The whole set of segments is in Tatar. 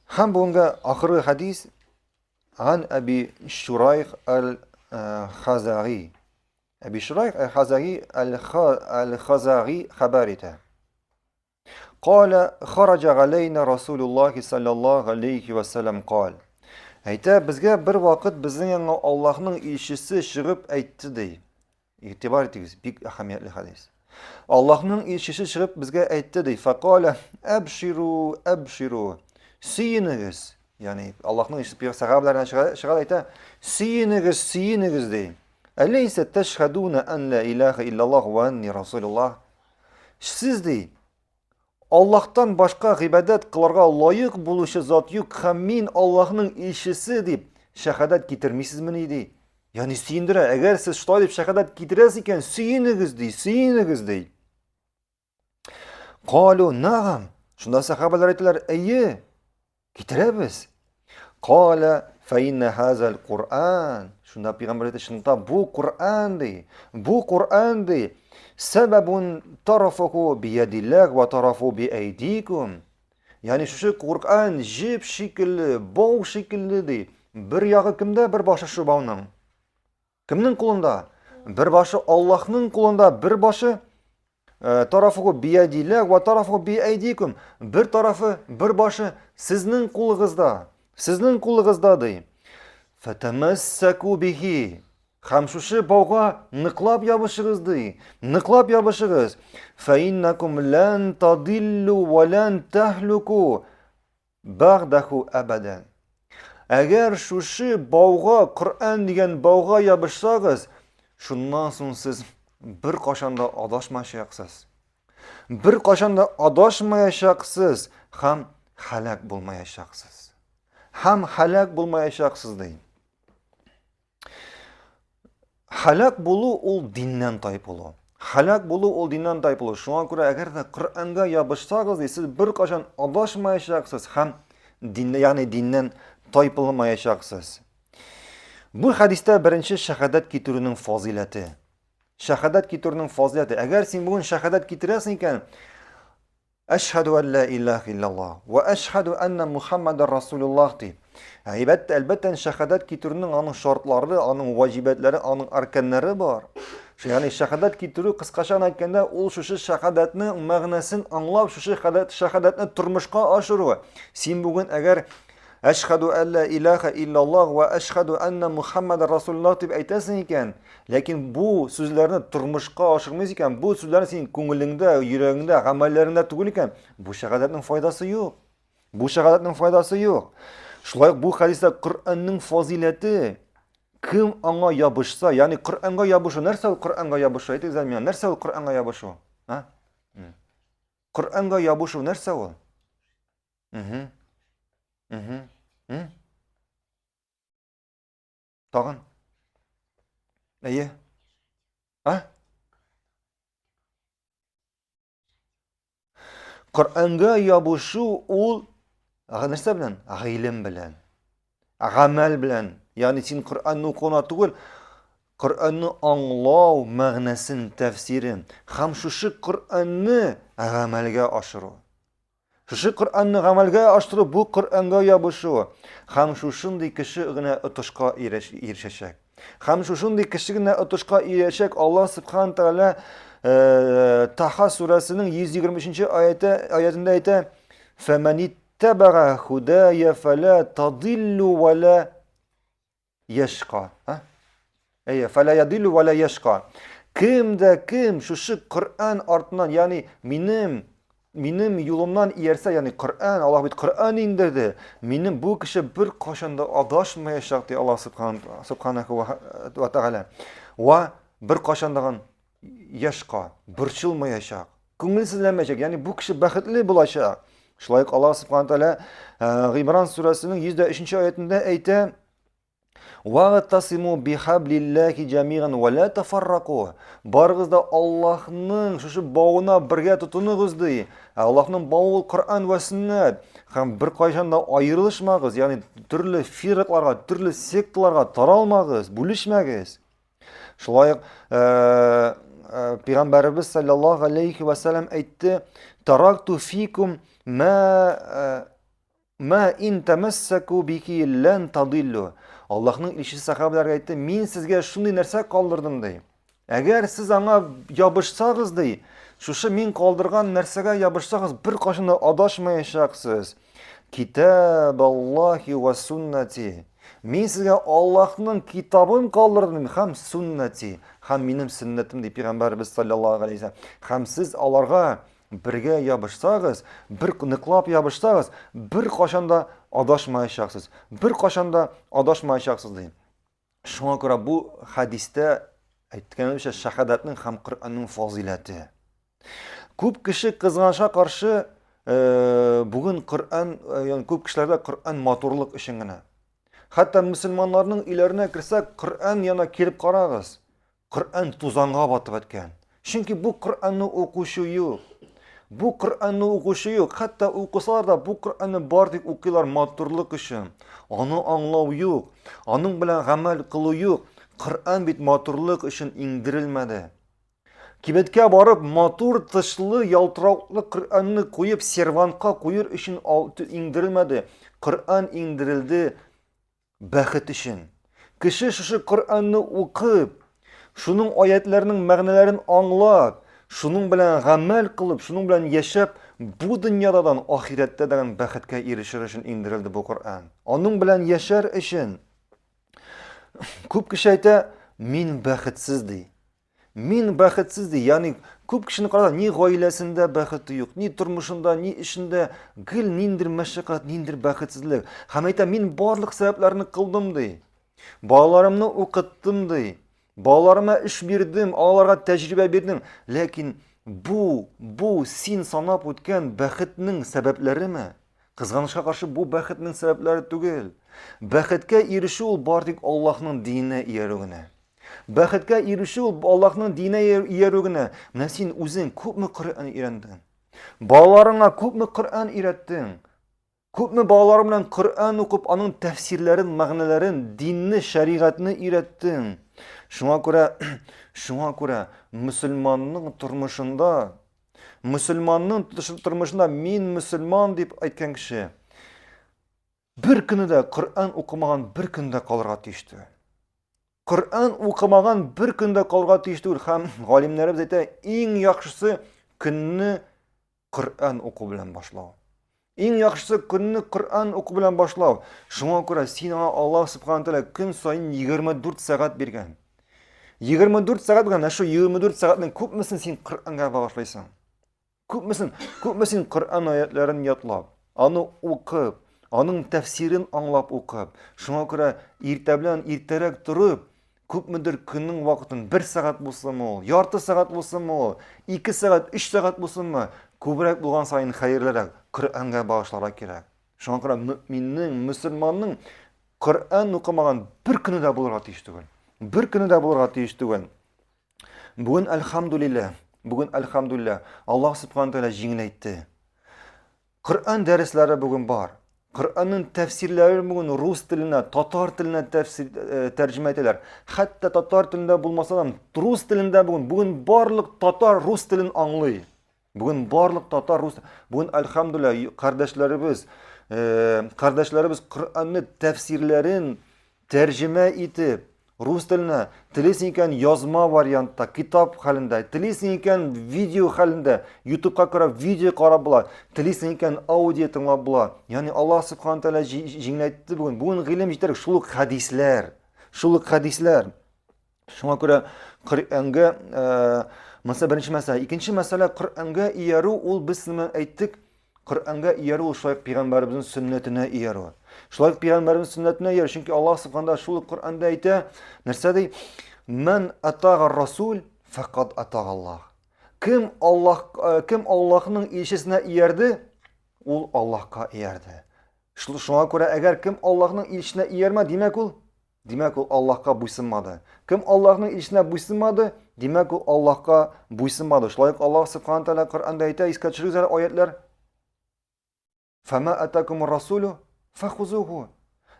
Һәм бүгенге ахыргы хәдис Ан Әби Шурайх әл-Хазари. Әби Шурайх әл-Хазари әл-Хазари хәбәр итә. Кала хараҗа галәйна Расулуллахи саллаллаху алейхи ва саллям кал. Әйтә, безгә бер вакыт безнең янга Аллаһның илчесе чыгып әйтте ди. Игътибар итегез, бик әһәмиятле хәдис. Аллаһның илчесе чыгып безгә әйтте ди, факала әбширу, әбширу. Сөенегез. Ягъни Аллаһның илчесе пәйгамбәр сәхабәләренә чыга, чыга әйтә, сөенегез, сөенегез ди. Әләйсә тәшһәдүнә ан ла илаһа иллаллаһ ва анни расулуллаһ. Сез ди, Аллаһтан башка гыйбадәт кылырга лаек булучы зат юк һәм мин Аллаһның илчесе дип шәһадәт китермисезмени ди. Ягъни сөендерә. Әгәр сез шулай дип шәһадәт китерәсез икән, сөенегез ди, сөенегез ди. Калу нагам. Шунда сахабалар әйтәләр, әйе, Китерәбез. Кала фәиннә хазал Куръан. Шунда пәйгамбәр әйтә, чынлыкта бу Куръан ди. Бу Куръан ди. Сәбәбун тарафуху биядилләх ва тарафу биәйдикум. Ягъни шушы Куръан җеп шикелле, бау шикелле ди. Бер ягы кемдә, бер башы шу бауның. Кемнең кулында? Бер башы Аллаһның кулында, бер башы э, тарафы биядилlah ва тарафы биәйдикум. Бер тарафы, бер башы сезнең кулыгызда. Сезнең кулыгызда ди. Фатамассаку бихи. Һәм шушы бауга ныклап ябышыгыз ди. Ныклап ябышыгыз. Фаиннакум лан тадиллу ва лан тахлуку. Бәгъдәху әбәдән. Әгәр шушы бауга, Коръән дигән бауга ябышсагыз, шуннан соң сез бер кашан да адашмаячаксыз. Бер кашан да адашмаячаксыз һәм һәлак булмаячаксыз. Һәм һәлак булмаячаксыз ди. Халак булу ул диннән тайпылу. Халак булу ул диннән тайпылу. Шуңа күрә әгәр дә Коръәнгә ябышсагыз, сез беркайчан адашмаячаксыз һәм дин, ягъни диннән тайпылмаячаксыз. Бу хәдистә беренче шәһадәт китерүнең фазыйләте. Шәһадәт китерүнең фазыйләте. Әгәр син бүген шәһадәт китерәсең икән, Әшһәду ән ла илаһа иллаллаһ вә әшһәду әннә Мухаммадар Расулуллаһ ди. Әлбәттә, әлбәттә, шәһадәт китерүнең аның шартлары, аның ваҗибәтләре, аның арканнары бар. Ягъни шәһадәт китерү кыскача гына әйткәндә, ул шушы шәһадәтнең мәгънәсен аңлап, шушы шәһадәтне тормышка ашыру. Син бүген әгәр Әшһәду әллә илаһа иллаллаһ вә әшһәду әннә Мухаммадар Расулуллаһ дип әйтәсең икән, ләкин бу сүзләрне тормышка ашырмыйсың икән, бу сүзләр синең күңелеңдә, йөрәгеңдә, гамәлләреңдә түгел икән, бу шәһадәтнең файдасы юк. Бу шәһадәтнең файдасы юк. Шулай ук бу хәдистә Коръәннең фазиләте, кем аңа ябышса, ягъни Коръәнгә ябышу, нәрсә ул Коръәнгә ябышу? Әйтегез әле миңа, нәрсә ул Коръәнгә ябышу? А? Коръәнгә ябышу нәрсә ул? Угу. Угу. М? Тагын. Әйе. А? Коръәнгә ябышу ул нәрсә белән? Гыйлем белән. Гамәл белән. Ягъни син Коръәнне укуына түгел, Коръәнне аңлау мәгънәсен, тәфсирен һәм шушы Коръәнне гамәлгә ашыру. Шушы Коръәнне гамәлгә аштыру, бу Коръәнгә ябышу. Һәм шушындый кеше генә отышка ирешәчәк. Һәм шушындый кеше генә отышка ирешәчәк. Аллаһ Субхану Тәгалә э, Таха сүрәсенең 123 аяты аятында әйтә: "Фәмәниттәбәга худая фәлә тадиллу ва ла яшка. А? Әйе, фәлә ядилу ва ла яшка. Кем дә кем шушы Коръән артыннан, ягъни минем минем юлымнан иярсә, ягъни Коръән, Аллаһ бит Коръән индерде. Минем бу кеше бер кашан да адашмаячак, ди Аллаһ субханаху ва тааля. Ва бер кашан даган яшка, борчылмаячак, күңелсезләнмәячәк, ягъни бу кеше бәхетле булачак. Шулай ук Аллаһ субхана тааля э, Гыймран сүрәсенең 103 аятында әйтә: Вагтасиму бихаблиллахи җамиган ва ла тафарраку. Барыгыз да Аллаһның шушы бавына бергә тотыныгыз ди. Ә Аллаһның бавы ул Коръән вә сөннәт. Һәм беркайчан да аерылышмагыз, ягъни төрле фирыкларга, төрле секталарга таралмагыз, бүлешмәгез. Шулай ук э, э, пәйгамбәребез саллаллаһу алейхи ва саллям әйтте: "Таракту фикум ма э, Ма ин тәмәссәку бихи лән тадиллу. Аллаһның илчесе сахабаларга әйтте, мин сезгә шундый нәрсә калдырдым ди. Әгәр сез аңа ябышсагыз ди, шушы мин калдырган нәрсәгә ябышсагыз, бер кашында адашмаячаксыз. Китаб Аллахи ва суннати. Мин сезгә Аллаһның китабын калдырдым һәм суннати, һәм минем сөннәтем ди пәйгамбәрбез саллаллаһу алейһи ва Һәм сез аларга бергә ябышсагыз, бер ныклап ябышсагыз, бер кашан да адашмаячаксыз. Бер кашан да адашмаячаксыз ди. Шуңа күрә бу хәдистә әйткәнебезчә шәһадәтнең һәм Коръәннең фазыйләте. Күп кеше кызганычка каршы э, бүген Коръән, э, ягъни күп кешеләрдә Коръән матурлык өчен генә. Хәтта мөселманнарның өйләренә керсәк, Коръән янына килеп карагыз. Коръән тузанга батып беткән. Чөнки бу Коръәнне укучы юк. Бу Коръәнне укучы юк. Хәтта укысалар да бу Коръәнне бар дип укыйлар матурлык өчен. Аны аңлау юк. Аның белән гамәл кылу юк. Коръән бит матурлык өчен иңдерелмәде. Кибеткә барып матур тышлы ялтыраклы Коръәнне куеп сервантка куер өчен иңдерелмәде. Коръән иңдерелде бәхет өчен. Кеше шушы Коръәнне укып, шуның аятларының мәгънәләрен аңлап, шуның белән гамәл кылып, шуның белән яшәп, бу дөньядадан ахирәттә дә бәхеткә ирешер өчен иңдерелде бу Коръән. Аның белән яшәр өчен. Күп кеше әйтә, мин бәхетсез ди. Мин бәхетсез ди, ягъни күп кешене караса, ни гаиләсендә бәхете юк, ни тормышында, ни эшендә гел ниндер мәшәкать, ниндер бәхетсезлек. Һәм әйтә, мин барлык сәбәпләрне кылдым ди. Балаларымны укыттым ди. Балаларыма эш бирдем, аларга тәҗрибә бирдем. Ләкин бу, бу син санап үткән бәхетнең сәбәпләреме? Кызганычка каршы, бу бәхетнең сәбәпләре түгел. Бәхеткә ирешү ул бар тик Аллаһның диненә иярү генә. Бәхеткә ирешү ул Аллаһның диненә иярү генә. Менә син үзең күпме Коръән өйрәндең? Балаларыңа күпме Коръән өйрәттең? Күпме балаларың белән Коръән укып, аның тәфсирләрен, мәгънәләрен, динне, шәригатьне өйрәттең? Шуңа күрә, шуңа күрә мөселманның тормышында, мөселманның тормышында мин мөселман дип әйткән кеше бер көне дә Коръән укымаган бер көн дә калырга тиеш түгел. Коръән укымаган бер көн дә калырга тиеш түгел һәм галимнәребез әйтә, иң яхшысы көнне Коръән уку белән башлау. Иң яхшысы көнне Коръән уку белән башлау. Шуңа күрә син аңа Аллаһ субхана тәгалә көн саен 24 сәгать биргән. 24 сәгать биргән, ә шул 24 сәгатьнең күпмесен син Коръәнгә багышлыйсың? Күпмесен, күпмесен Коръән аятларын ятлап, аны укып, аның тәфсирен аңлап укып, шуңа күрә иртә белән иртәрәк торып, күпмедер көннең вакытын бер сәгать булсынмы ул, ярты сәгать булсынмы ул, ике сәгать, өч сәгать булсынмы, күбрәк булган саен хәерлерәк Коръәнгә багышларга кирәк. Шуңа күрә мөминнең, мөселманның Коръән укымаган бер көне дә булырга тиеш түгел. Бер көне дә булырга тиеш түгел. Бүген әлхәмдулиллә, бүген әлхәмдулиллә, Аллаһ субхана тәгалә җиңеләйтте. Коръән дәресләре бүген бар. Коръәннең тәфсирләре бүген рус теленә, татар теленә тәфсир э, тәрҗемә итәләр. Хәтта татар телендә булмаса да, рус телендә бүген, бүген барлык татар рус телен аңлый. Бүген барлык татар, рус, бүген әлхәмдулилла кардәшләребез, э, кардәшләребез Коръәнне тәфсирләрен тәрҗемә итеп, рус теленә, телисең икән язма вариантта, китап хәлендә, телисең икән видео хәлендә, YouTubeка карап видео карап була, телисең икән аудио тыңлап була. Ягъни Аллаһ субхана тәгалә җиңеләйтте бүген. Бүген гыйлем җитәрлек, шул ук хәдисләр, шул ук хәдисләр. Шуңа күрә Коръәнгә э, монысы беренче мәсьәлә. Икенче мәсьәлә Коръәнгә иярү ул без сезнең әйттек, Коръәнгә иярү ул шулай пәйгамбәребезнең сөннәтенә иярү. Шулай пәйгамбәребезнең сөннәтенә иярү, чөнки Аллаһ субхана шул ук Коръәндә әйтә, нәрсә ди? Ман атага расул факад атага Аллаһ. Кем Аллаһ э, кем Аллаһның илчесенә иярде, ул Аллаһка иярде. Шуңа күрә әгәр кем Аллаһның илчесенә иярмә, димәк ул Димәк, ул Аллаһка буйсынмады. Кем Аллаһның илчесенә буйсынмады, димәк, ул Аллаһка буйсынмады. Шулай ук Аллаһ Субхану тәгалә Коръәндә әйтә, искә төшерегез әле аятлар. Фама атакум расулу фахузуху.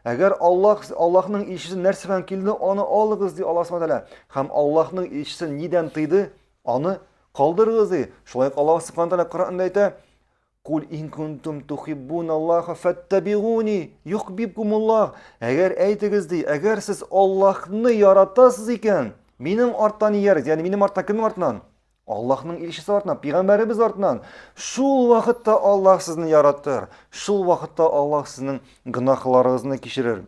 Әгәр Аллаһ Аллаһның илчесе нәрсә белән килде, аны алыгыз ди Аллаһ Субхану тәгалә. Һәм Аллаһның илчесе нидән тыйды, аны калдырыгыз ди. Шулай ук Аллаһ Субхану тәгалә Коръәндә әйтә, Кул ин кунтум тухиббун Аллаха фаттабигуни юхбибкумуллах. Әгәр әйтегез ди, әгәр сез Аллаһны яратасыз икән, минем арттан иярегез. Ягъни минем арттан кемнең артыннан? Аллаһның илчесе артыннан, пәйгамбәребез артыннан. Шул вакытта Аллаһ сезне яратыр. Шул вакытта Аллаһ сезнең гөнаһларыгызны кичерер.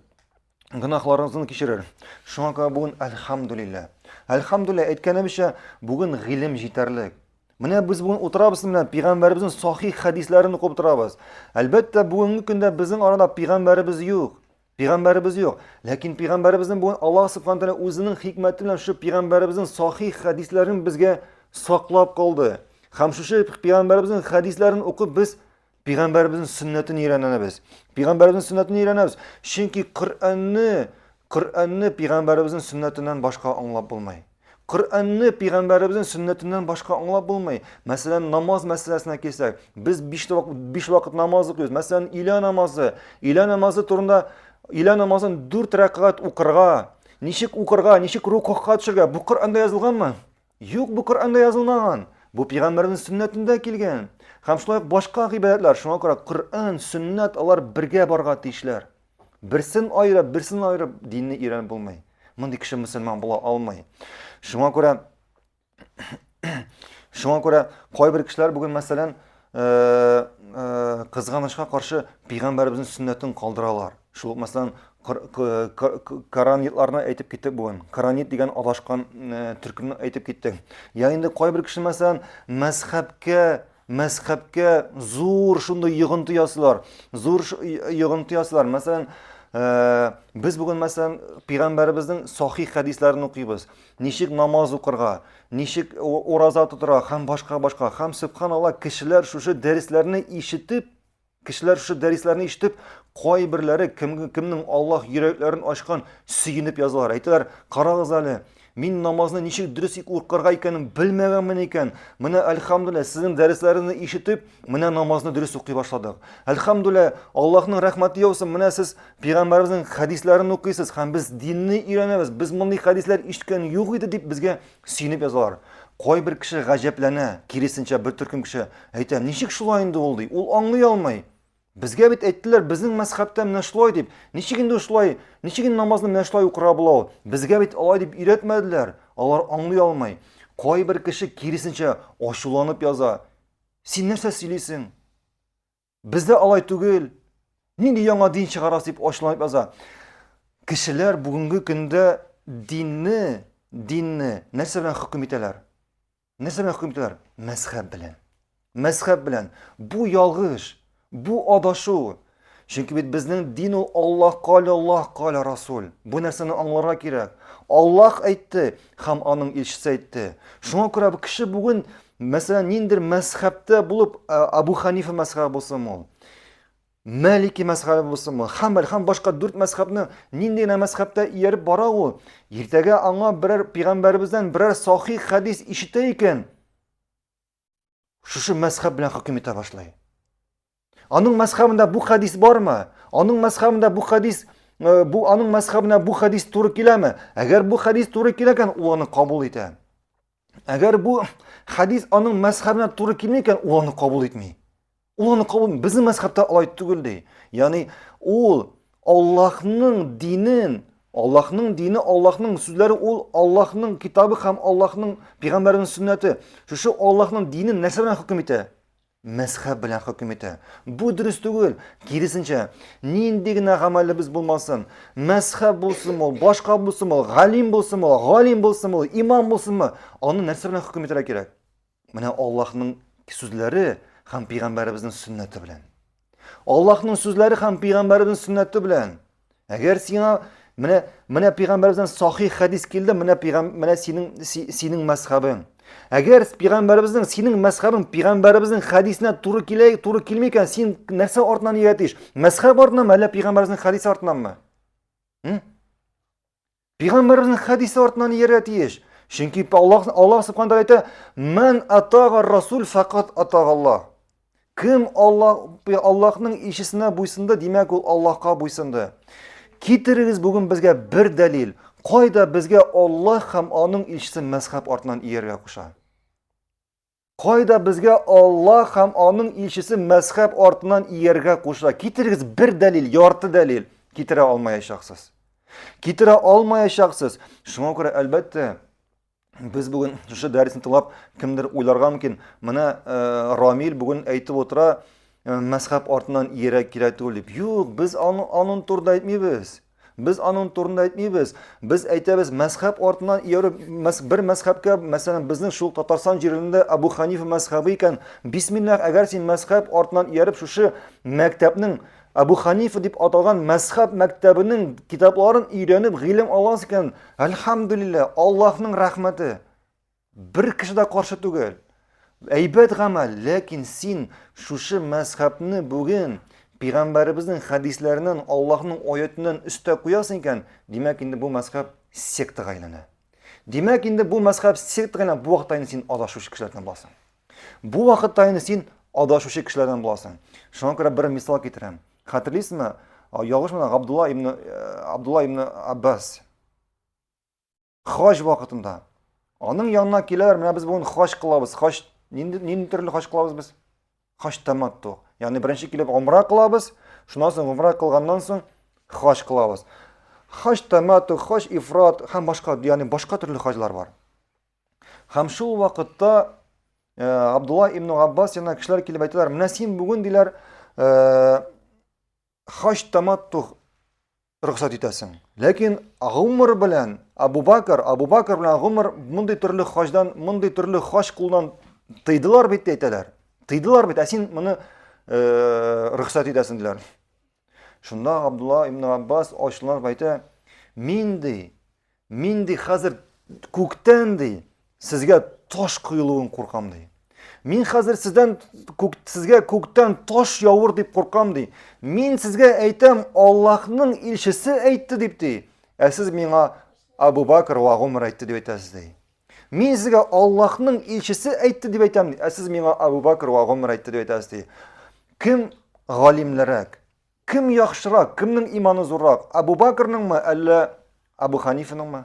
Гөнаһларыгызны кичерер. Шуңа күрә бүген әлхәмдүлилләһ. Әлхәмдүлилләһ, әйткәнебезчә, бүген гыйлем җитәрлек. Менә без бүген утырабыз менә пәйгамбәребезнең сахих хәдисләрен укып утырабыз. Әлбәттә, бүгенге көндә безнең арада пәйгамбәребез юк. Пәйгамбәребез юк. Ләкин пәйгамбәребезнең бүген Аллаһ субхана тәгалә үзенең хикмәте белән шушы пәйгамбәребезнең сахих хәдисләрен безгә саклап калды. Һәм шушы пәйгамбәребезнең хәдисләрен укып без Пәйгамбәребезнең сөннәтен өйрәнәбез. Пәйгамбәребезнең сөннәтен өйрәнәбез. Чөнки Коръәнне, Коръәнне пәйгамбәребезнең сөннәтеннән башка аңлап булмый. Коръәнне пәйгамбәребезнең сөннәтеннән башка аңлап булмый. Мәсәлән, намаз мәсьәләсенә килсәк, без 5 вакыт, 5 вакыт намаз укыйбыз. Мәсәлән, өйлә намазы, өйлә намазы турында өйлә намазын 4 рәкәгать укырга, ничек укырга, ничек рукугка төшергә, бу Коръәндә язылганмы? Юк, бу Коръәндә язылмаган. Бу пәйгамбәрнең сөннәтендә килгән. Һәм шулай ук башка гыйбадәтләр. Шуңа күрә Коръән, сөннәт алар бергә барырга тиешләр. Берсен аерып, берсен аерып динне өйрәнеп булмый. Мондый кеше мөселман була алмый. Шуңа күрә шуңа күрә кайбер кешеләр бүген мәсәлән, э, э, кызганычка каршы пәйгамбәребезнең сөннәтен калдыралар. Шул ук мәсәлән, каранитларны әйтеп киттек бүген. Каранит дигән адашкан э, төркемне әйтеп киттек. Я инде кайбер кеше мәсәлән, мәзхәбкә мәзхәбкә зур шундый йогынты ясыйлар. Зур йогынты ясыйлар. Мәсәлән, э, без бүген мәсәлән пәйгамбәребезнең сахих хәдисләрен укыйбыз. Ничек намаз укырга, ничек ураза тотырга һәм башка башка. Һәм сөбханалла кешеләр шушы дәресләрне ишетеп Кешеләр шушы дәресләрне ишетеп, кайберләре кем, кемнең Аллаһ йөрәкләрен ачкан, сөенеп язалар. Әйтәләр, карагыз әле, мин намазны ничек дөрес укырга икәнен белмәгәнмен икән. Менә әлхәмдүлилләһ, сезнең дәресләрегезне ишетеп, менә намазны дөрес укый башладык. Әлхәмдүлилләһ, Аллаһның рәхмәте яусын, менә сез пәйгамбәребезнең хәдисләрен укыйсыз һәм без динне өйрәнәбез. Без мондый хәдисләр ишеткән юк иде дип безгә сөенеп язалар. Кайбер кеше гаҗәпләнә, киресенчә бер төркем кеше әйтә, ничек шулай инде ул ди, ул аңлый алмый. Безгә бит әйттеләр, безнең мәзхәбтә менә шулай дип. Ничек инде шулай, ничек инде намазны менә шулай укырга була ул? Безгә бит алай дип өйрәтмәделәр. Алар аңлый алмый. Кайбер кеше киресенчә ачуланып яза. Син нәрсә сөйлисең? Бездә алай түгел. Нинди яңа дин чыгарасыз дип ачуланып яза. Кешеләр бүгенге көндә динне, динне нәрсә белән хөкем итәләр? Нәрсә белән хөкем итәләр? Мәзхәб белән. Мәзхәб белән. Бу ялгыш, бу адашу. Чөнки бит безнең дин ул Аллаһ каля Аллаһ каля Расул. Бу нәрсәне аңларга кирәк. Аллаһ әйтте һәм аның илчесе әйтте. Шуңа күрә бу кеше бүген Мәсәлән, ниндер мәзхәбтә булып, Абу Ханифа мәзхәбе булсын ул, Мәлики мәзхәбе булсын ул, Хәмбәл һәм башка дүрт мәзхәбне нинди генә мәзхәбтә ияреп бара ул, иртәгә аңа берәр пәйгамбәребездән берәр сахих хәдис ишетә икән, шушы мәзхәб белән хөкем итә башлый. Аның мәзхәбендә бу хәдис бармы? Аның мәзхәбендә бу хәдис э, бу аның мәзхәбенә бу хәдис туры киләме? Әгәр бу хәдис туры килә икән, ул аны кабул итә. Әгәр бу хәдис аның мәзхәбенә туры килми икән, ул аны кабул итми. Ул аны кабул Безнең мәзхәбтә алай түгел ди. Ягъни ул Аллаһның динен, Аллаһның дине, Аллаһның сүзләре ул Аллаһның китабы һәм Аллаһның пәйгамбәренең сөннәте. Шушы Аллаһның динен нәрсә белән хөкем итә? Мәзхәб белән хөкем итә. Бу дөрес түгел. Киресенчә, нинди генә гамәлебез булмасын, мәзхәб булсын ул, башка булсын ул, галим булсын ул, галим булсын ул, имам булсынмы, аны нәрсә белән хөкем итәргә кирәк? Менә Аллаһның сүзләре һәм пәйгамбәребезнең сөннәте белән. Аллаһның сүзләре һәм пәйгамбәребезнең сөннәте белән. Әгәр сиңа менә менә пәйгамбәребездән сахих хәдис килде, менә пәйгам менә синең синең мәзхәбең. Әгәр пәйгамбәребезнең синең мәзхәбең пәйгамбәребезнең хәдисенә туры килә, туры килми икән, син нәрсә артыннан иярә тиеш? Мәзхәб артыннанмы, әллә пәйгамбәребезнең хәдисе артыннанмы? Пәйгамбәребезнең хәдисе артыннан иярергә тиеш. Чөнки Аллаһ Аллаһ субхана тәгалә әйтә: "Ман атага расул факат атага Аллаһ". Кем Аллаһ Аллаһның илчесенә буйсынды, димәк ул Аллаһка буйсынды. Китерегез бүген безгә бер дәлил, кайда безгә Аллаһ һәм аның илчесе мәзхәб артыннан иярергә куша. Кайда безгә Аллаһ һәм аның илчесе мәзхәб артыннан ияргә куша? Китерегез бер дәлил, ярты дәлил. Китерә алмаячаксыз. Китерә алмаячаксыз. Шуңа күрә, әлбәттә, без бүген шушы дәресне тыңлап, кемдер уйларга мөмкин. Менә э, Рамил бүген әйтеп утыра, э, мәзхәб артыннан иярә кирәк түгел дип. Юк, без аны, аның турында әйтмибез. Без аның турында әйтмибез. Без әйтәбез, мәзхәб артыннан иярү бер мәзхәбкә, мәсәлән, безнең шул Татарстан җирендә Абу Ханифа мәзхәбе икән, бисмиллах, әгәр син мәзхәб артыннан ияреп шушы мәктәпнең Абу Ханифа дип аталган мәзхәб мәктәбенең китапларын өйрәнеп гыйлем аласың икән, әлхәмдүлилләһ, Аллаһның рәхмәте. Бер кеше дә каршы түгел. Әйбәт гамәл, ләкин син шушы мәзхәбне бүген пәйгамбәребезнең хәдисләреннән, Аллаһның аятеннән өстә куясың икән, димәк инде бу мәзхәб сектага әйләнә. Димәк инде бу мәзхәб сектага әйләнә, бу вакытта инде син адашучы кешеләрдән буласың. Бу вакытта инде син адашучы кешеләрдән буласың. Шуңа күрә бер мисал китерәм. Хәтерлисезме? Ялгышмасам, Габдулла ибн э, Абдулла ибн Аббас Хаҗ вакытында. Аның янына киләләр, менә без бүген хаҗ кылабыз. Хаҗ нинди нинди төрле хаҗ кылабыз без? Хаҗ таматту. Ягъни беренче килеп умра кылабыз, шуннан соң умра кылганнан соң хаҗ кылабыз. Хаҗ таматту, хаҗ ифрат һәм башка, ягъни башка төрле хаҗлар бар. Һәм шул вакытта э, Абдулла ибн Аббас янына кешеләр килеп әйтәләр, менә син бүген диләр, э, хаҗ таматту рөхсәт итәсең. Ләкин Гумар белән Абу Бакр, Абу Бакр белән Гумар мондый төрле хаҗдан, мондый төрле хаҗ кылудан тыйдылар бит әйтәләр. Тыйдылар бит, ә син моны э, рөхсәт итәсең диләр. Шунда Абдулла ибн Аббас ачуланып әйтә, мин ди, Мин ди хәзер күктән ди сезгә таш коелуын куркам ди. Мин хәзер сездән күк, сезгә күктән таш явыр дип куркам ди. Мин сезгә әйтәм, Аллаһның илчесе әйтте дип ди. Ә сез миңа Абу Бакр ва Гумар әйтте дип әйтәсез ди. Мин сезгә Аллаһның илчесе әйтте дип әйтәм, ә сез миңа Абу Бакр ва Гумар әйтте дип әйтәсез ди. Кем галимлерәк? Кем яхшырак, кемнең иманы зуррак? Абу Бакрныңмы, әллә Абу Ханифаныңмы?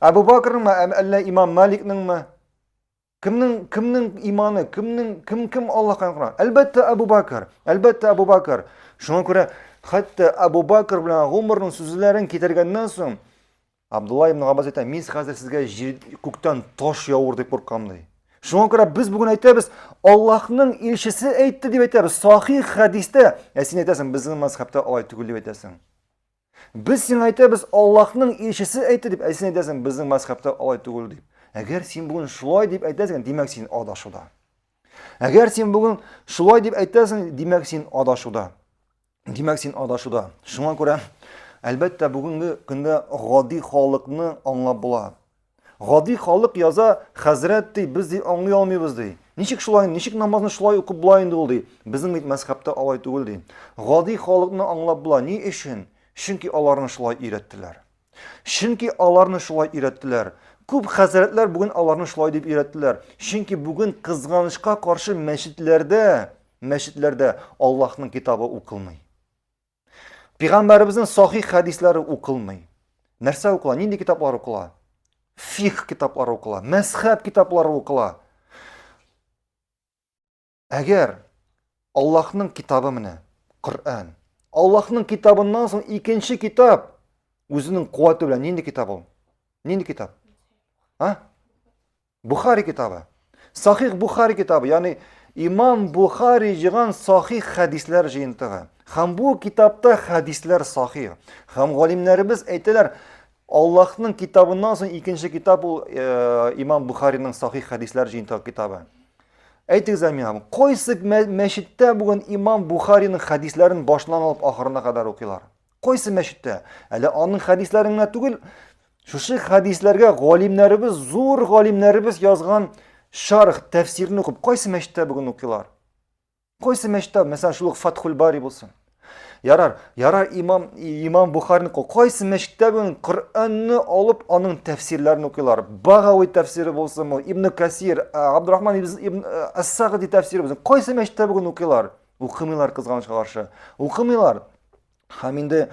Абу Бакрныңмы, әллә имам Маликныңмы? Кемнең кемнең иманы, кемнең кем кем Аллаһка якынрак? Әлбәттә Абу Бакр, әлбәттә Абу Бакр. Шуңа күрә хәтта Абу Бакр белән Гумарның сүзләрен китергәннән соң Абдулла ибн Габбас әйтә, мин хәзер сезгә җир, күктән таш явыр дип куркам ди. Шуңа күрә без бүген әйтәбез, Аллаһның илчесе әйтте дип әйтәбез, сахих хәдистә. Ә син әйтәсең, безнең мәзхәбтә алай түгел дип әйтәсең. Без сиңа әйтәбез, Аллаһның илчесе әйтте дип, ә син әйтәсең, безнең мәзхәбтә алай түгел дип. Әгәр син бүген шулай дип әйтәсең, димәк син адашуда. Әгәр син бүген шулай дип әйтәсең, димәк син адашуда. Димәк, син адашуда. Шуңа күрә, әлбәттә, бүгенге көндә гади халыкны аңлап була. Гади халык яза, хәзрәт ди, без ди аңлый алмыйбыз ди. Ничек шулай, ничек намазны шулай укып була инде ул ди. Безнең бит мәзхәбтә алай түгел ди. Гади халыкны аңлап була. Ни өчен? Чөнки аларны шулай өйрәттеләр. Чөнки аларны шулай өйрәттеләр. Күп хәзрәтләр бүген аларны шулай дип өйрәттеләр. Чөнки бүген кызганычка каршы мәчетләрдә, мәчетләрдә Аллаһның китабы укылмый. Пәйгамбәребезнең сахих хәдисләре укылмый. Нәрсә укыла? Нинди китаплар укыла? Фикх китаплары укыла, мәзхәб китаплары укыла. Әгәр Аллаһның китабы менә Коръән. Аллаһның китабыннан соң икенче китап үзенең куәте белән нинди китап ул? Нинди китап? А? Бухари китабы. Сахих Бухари китабы, ягъни Имам Бухари җыйган сахих хәдисләр җыентыгы. Һәм бу китапта хәдисләр сахих. Һәм галимнәребез әйтәләр, Аллаһның китабыннан соң икенче китап ул э, Имам Бухариның сахих хәдисләр җыентыгы китабы. Әйтегез әле миңа, кайсы мәчеттә бүген имам Бухариның хәдисләрен башыннан алып ахырына кадәр укыйлар? Кайсы мәчеттә? Әле аның хәдисләрен генә түгел, шушы хәдисләргә галимнәребез, зур галимнәребез язган шарх, тәфсирне укып, кайсы мәчеттә бүген укыйлар? Кайсы мәчеттә, мәсәлән, шул ук Фатхул Бари булсын. Ярар, ярар имам имам Бухарины кайсы мәчеттә бүген Коръәнне алып аның тәфсирләрен укыйлар. Багави тәфсире булсынмы, Ибн Касир, Абдурахман ибн Ас-Сагди тәфсире булсын. Кайсы мәчеттә бүген укыйлар? Укымыйлар кызганычка каршы. Укымыйлар. Һәм инде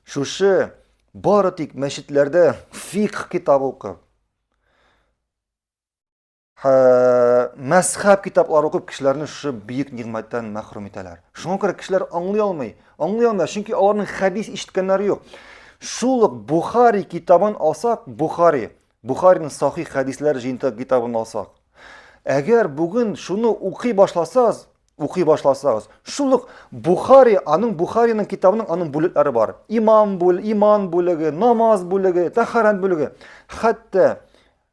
шушы бары тик мәчетләрдә фикх китабы укып, Мәзхәб китаплары укып кешеләрне шушы бөек нигъмәттән мәхрүм итәләр. Шуңа күрә кешеләр аңлый алмый, аңлый алмый, чөнки аларның хәдис ишеткәннәре юк. Шул ук Бухари китабын алсак, Бухари, Бухариның сахих хәдисләр җыентыгы китабын алсак, әгәр бүген шуны укый башласагыз, укый башласагыз, шул ук Бухари, аның Бухариның китабының аның бүлекләре бар. Имам бүл, иман бүлеге, намаз бүлеге, тәһарәт бүлеге. Хәтта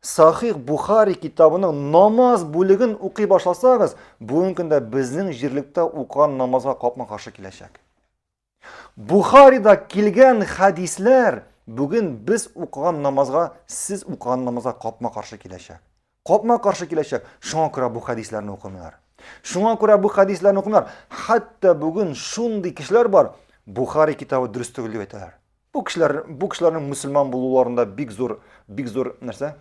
Сахих Бухари китабының намаз бүлеген укый башласагыз, бүгенге көндә безнең җирлектә укыган намазга капма-каршы киләчәк. Бухарида килгән хәдисләр бүген без укыган намазга, сез укыган намазга капма-каршы киләчәк. Капма-каршы киләчәк. Шуңа күрә бу хәдисләрне укымыйлар. Шуңа күрә бу хәдисләрне укымыйлар. Хәтта бүген шундый кешеләр бар, Бухари китабы дөрес түгел дип әйтәләр. Бу кешеләр, бу кешеләрнең мөселман булуларында бик зур, бик зур нәрсә?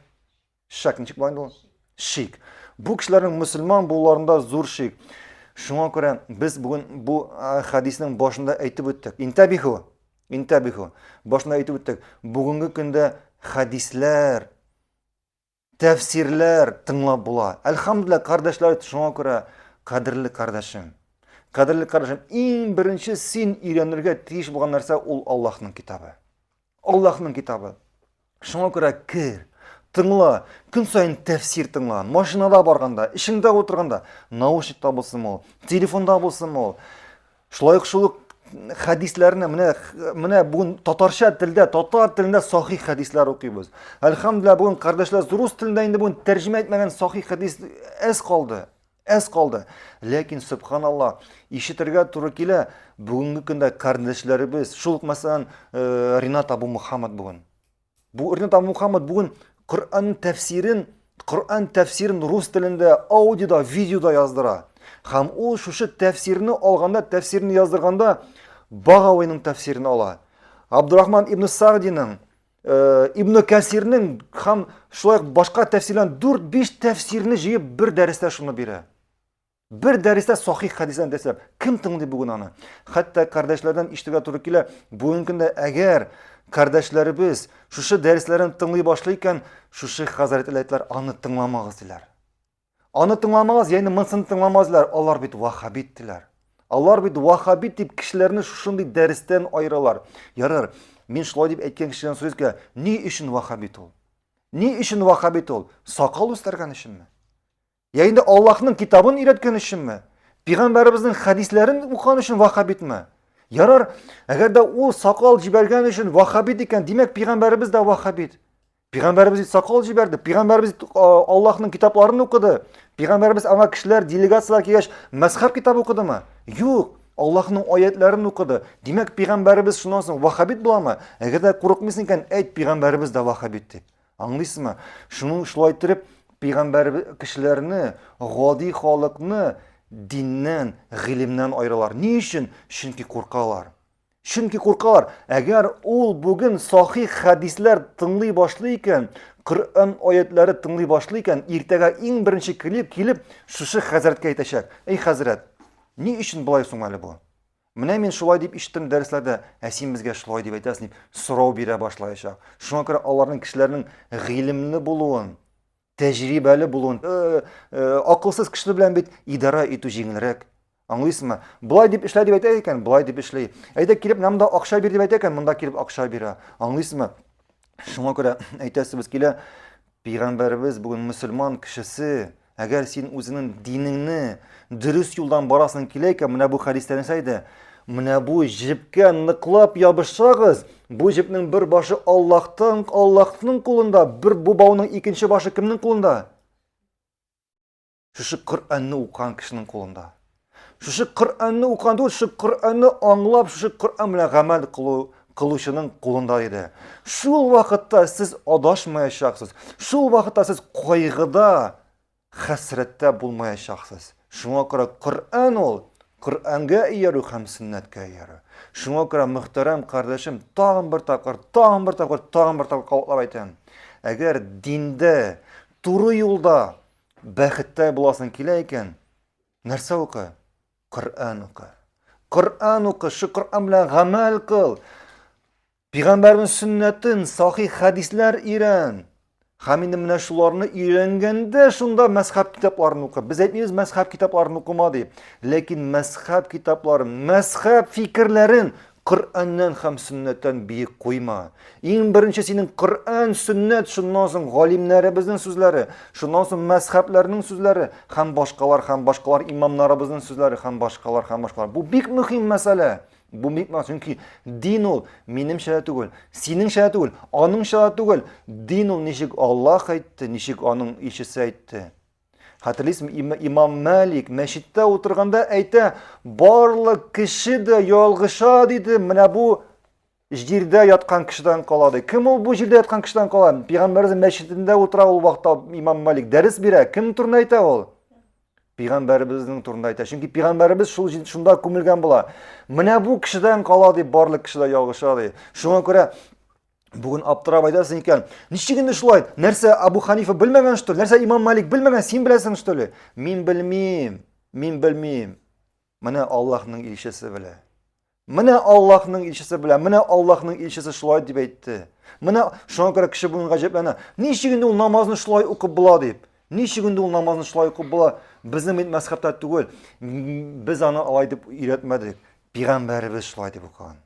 Шак ничек була инде ул? Шик. Бу кешеләрнең мөселман булуларында зур шик. Шуңа күрә без бүген бу хәдиснең башында әйтеп үттек. Интәбиху, интәбиху. Башында әйтеп үттек. Бүгенге көндә хәдисләр тәфсирләр тыңлап була. Әлхәмдүлилләһ, кардәшләр, шуңа күрә кадерле кардәшем. Кадерле кардәшем, иң беренче син өйрәнергә тиеш булган нәрсә ул Аллаһның китабы. Аллаһның китабы. Шуңа күрә кер, тыңла, көн саен тәфсир тыңла. Машинада барганда, эшеңдә утырганда, наушникта булсын ул, телефонда булсын ул. Шулай ук шул ук хәдисләрне менә менә бүген татарча телдә, татар телендә сахих хәдисләр укыйбыз. Әлхәмдүлилләһ, бүген кардәшләр рус телендә инде бүген тәрҗемә итмәгән сахих хәдис әз калды. Әз калды. Ләкин субханалла, ишетергә туры килә, бүгенге көндә кардәшләребез, шул ук мәсәлән, э, Ринат Абу Мухаммад бүген Бу Ринат Мухаммад бүген Коръән тәфсирен, Коръән тәфсирен рус телендә, аудиода, видеода яздыра. Һәм ул шушы тәфсирне алганда, тәфсирне яздырганда Багавиның тәфсирен ала. Абдурахман ибн Сагдиның, э, Ибн Кәсирнең һәм шулай ук башка тәфсирләрнең 4-5 тәфсирне җыеп бер дәрестә шуны бирә. Бер дәрестә сахих хәдисләрне дәресләп, кем тыңлый бүген аны? Хәтта кардәшләрдән ишетергә туры килә, бүгенге көндә әгәр кардәшләребез шушы дәресләрен тыңлый башлый икән, шушы хәзрәт әйтәләр, аны тыңламагыз диләр. Аны тыңламагыз, ягъни монысын тыңламагыз диләр. Алар бит ваххабит диләр. Алар бит ваххабит дип кешеләрне шушындый дәрестән аералар. Ярар, мин шулай дип әйткән кешедән сорыйм, ни өчен ваххабит ул? Ни өчен ваххабит ул? Сакал үстергән өченме? Я инде Аллаһның китабын өйрәткән өченме? Пәйгамбәребезнең хәдисләрен укыган өчен ваххабитме? Ярар, әгәр дә ул сакал җибәргән өчен ваххабит икән, димәк, пәйгамбәребез дә ваххабит. Пәйгамбәребез бит сакал җибәрде, пәйгамбәребез Аллаһның китапларын укыды. Пәйгамбәребез аңа кешеләр, делегацияләр килгәч, мәзхәб китабы укыдымы? Юк, Аллаһның аятларын укыды. Димәк, пәйгамбәребез шуннан соң ваххабит буламы? Әгәр дә курыкмыйсың икән, әйт, пәйгамбәребез дә ваххабит дип. Аңлыйсызмы? Шуның шулай иттереп, пәйгамбәр кешеләрне, гади халыкны диннән, гыйлемнән аералар. Ни өчен? Чөнки куркалар. Чөнки куркалар. Әгәр ул бүген сахих хәдисләр тыңлый башлый икән, Коръән аятлары тыңлый башлый икән, иртәгә иң беренче килеп, килеп шушы хәзрәткә әйтәчәк. Эй, хәзрәт, ни өчен болай соң әле бу? Менә мин шулай дип ишеттем дәресләрдә, ә син безгә шулай дип әйтәсең дип сорау бирә башлаячак. Шуңа күрә аларның кешеләрнең гыйлемле булуын, тәҗрибәле булуын, э, э, акылсыз кеше белән бит идарә итү җиңелрәк. Аңлыйсызмы? Болай дип эшлә дип әйтә икән, болай дип эшли. Әйдә килеп менә монда акча бир дип әйтә икән, монда килеп акча бирә. Аңлыйсызмы? Шуңа күрә әйтәсебез килә, Пәйгамбәребез бүген мөселман кешесе, әгәр син үзеңнең динеңне дөрес юлдан барасың килә икән, менә бу хәдистә нәрсә әйтә? Менә бу җепкә ныклап ябышсагыз, бу җепнең бер башы Аллаһтан, Аллаһның кулында, бер бу бауның икенче башы кемнең кулында? Шушы Коръәнне укыган кешенең кулында. Шушы Коръәнне укыган түгел, шушы Коръәнне аңлап, шушы Коръән белән гамәл кылу кылучының кулында иде. Шул вакытта сез адашмаячаксыз. Шул вакытта сез кайгыда, хәсрәттә булмаячаксыз. Шуңа күрә Коръән ул Коръәнгә иярү һәм сөннәткә иярү. Шуңа күрә мөхтәрәм кардәшем, тагын бер тапкыр, тагын бер тапкыр, тагын бер тапкыр кабатлап әйтәм. Әгәр диндә, туры юлда Бәхеттә буласың килә икән, нәрсә укы? Коръән укы. Коръән укы, шу Коръән белән гамәл кыл. Пәйгамбәрнең сөннәтен, сахих хәдисләр өйрән. Һәм инде менә шуларны өйрәнгәндә шунда мәзхәб китапларын укы. Без әйтмибез мәзхәб китапларын укыма дип. Ләкин мәзхәб китапларын, мәзхәб фикерләрен Коръәннән һәм сөннәттән биек куйма. Иң беренче синең Коръән, сөннәт, шуннан соң галимнәребезнең сүзләре, шуннан соң мәзхәбләрнең сүзләре һәм башкалар һәм башкалар имамнарыбызның сүзләре һәм башкалар һәм башкалар. Бу бик мөһим мәсьәлә. Бу бик мөһим, чөнки дин ул минемчә дә түгел, синеңчә дә түгел, аныңча да түгел. Дин ул ничек Аллаһ әйтте, ничек аның илчесе әйтте. Хәтерлисезме, имам Малик мәчеттә утырганда әйтә, барлык кеше дә ялгыша диде, менә бу җирдә яткан кешедән кала ди. Кем ул бу җирдә яткан кешедән кала? Пәйгамбәребез мәчетендә утыра ул вакытта имам Малик дәрес бирә. Кем турында әйтә ул? Пәйгамбәребезнең турында әйтә. Чөнки пәйгамбәребез шул шунда күмелгән була. Менә бу кешедән кала дип барлык кеше дә ялгыша ди. Шуңа күрә Бүген аптырап әйтәсең икән, ничек инде шулай? Нәрсә Абу Ханифа белмәгән, что ли? Нәрсә Имам Малик белмәгән, син беләсең, что ли? Мин белмим. Мин белмим. Менә Аллаһның илчесе белә. Менә Аллаһның илчесе белә. Менә Аллаһның илчесе шулай дип әйтте. Менә шуңа күрә кеше бүген гаҗәпләнә. Ничек инде ул намазны шулай укып була дип? Ничек инде ул намазны шулай укып була? Безнең бит мәзхәбтә түгел. Без аны алай дип өйрәтмәдек. Пәйгамбәребез шулай дип укыган.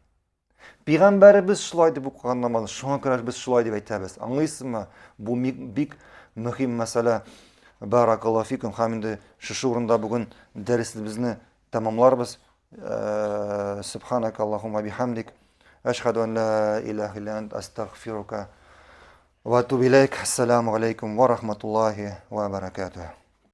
Пәйгамбәребез шулай дип укыган намазны, шуңа күрә без шулай дип әйтәбез. Аңлыйсызмы? Бу бик мөһим мәсьәлә. Баракаллаһу фикум. Һәм инде шушы урында бүген дәресебезне тәмамларбыз. Э, Субханак Аллаһумма бихамдик. Әшһәду ан ла илаһа илля ант астагфирука ва атубу иләйк. Ассаламу алейкум ва рахматуллахи ва баракатуһ.